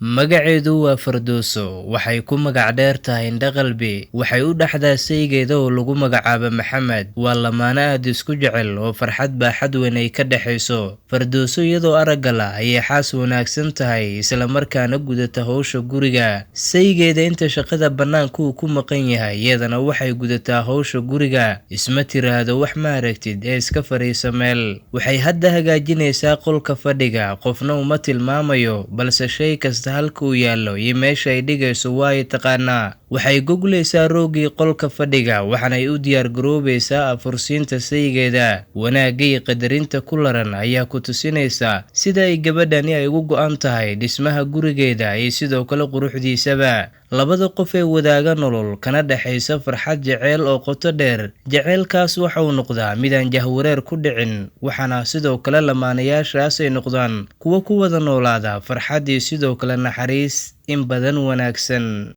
Magaceedu waa Fardowso, waxay ku magac dheer tahay Indho-Qalbi. Waxay u dhaxdaa saygeeda oo lagu magacaabo Maxamed. Waa lamaane aad isku jecel oo farxad baaxad weyn ay ka dhaxayso. Fardowso iyadoo aragga la' ayay xaas wanaagsan tahay, isla markaana gudata hawsha guriga. Saygeeda inta shaqada bannaanka uu ku maqan yahay, iyadana waxay gudataa hawsha guriga. Isma tiraahdo wax ma aragtid ee iska fadhiiso meel. Waxay hadda hagaajinaysaa qolka fadhiga, qofna uma tilmaamayo, balse shay kasta halka uu yaallo iyo meesha ay dhigayso waa ay taqaanaa. Waxay goglaysaa rooggii qolka fadhiga, waxaana ay u diyaar garoobaysaa afursiinta saygeeda. Wanaagga iyo qadarinta ku laran ayaa ku tusinaysa sida ay gabadhani ay uga go'an tahay dhismaha gurigeeda iyo sidoo kale quruxdiisaba. Labada qof ee wadaaga nolol kana dhaxaysa farxad jacayl oo qoto dheer. Jacaylkaas waxa uu noqdaa mid aan jahwareer ku dhicin, waxaana sidoo kale lamaanayaashaas ay noqdaan kuwo ku wada noolaada farxad iyo sidoo kale naxariis in badan wanaagsan.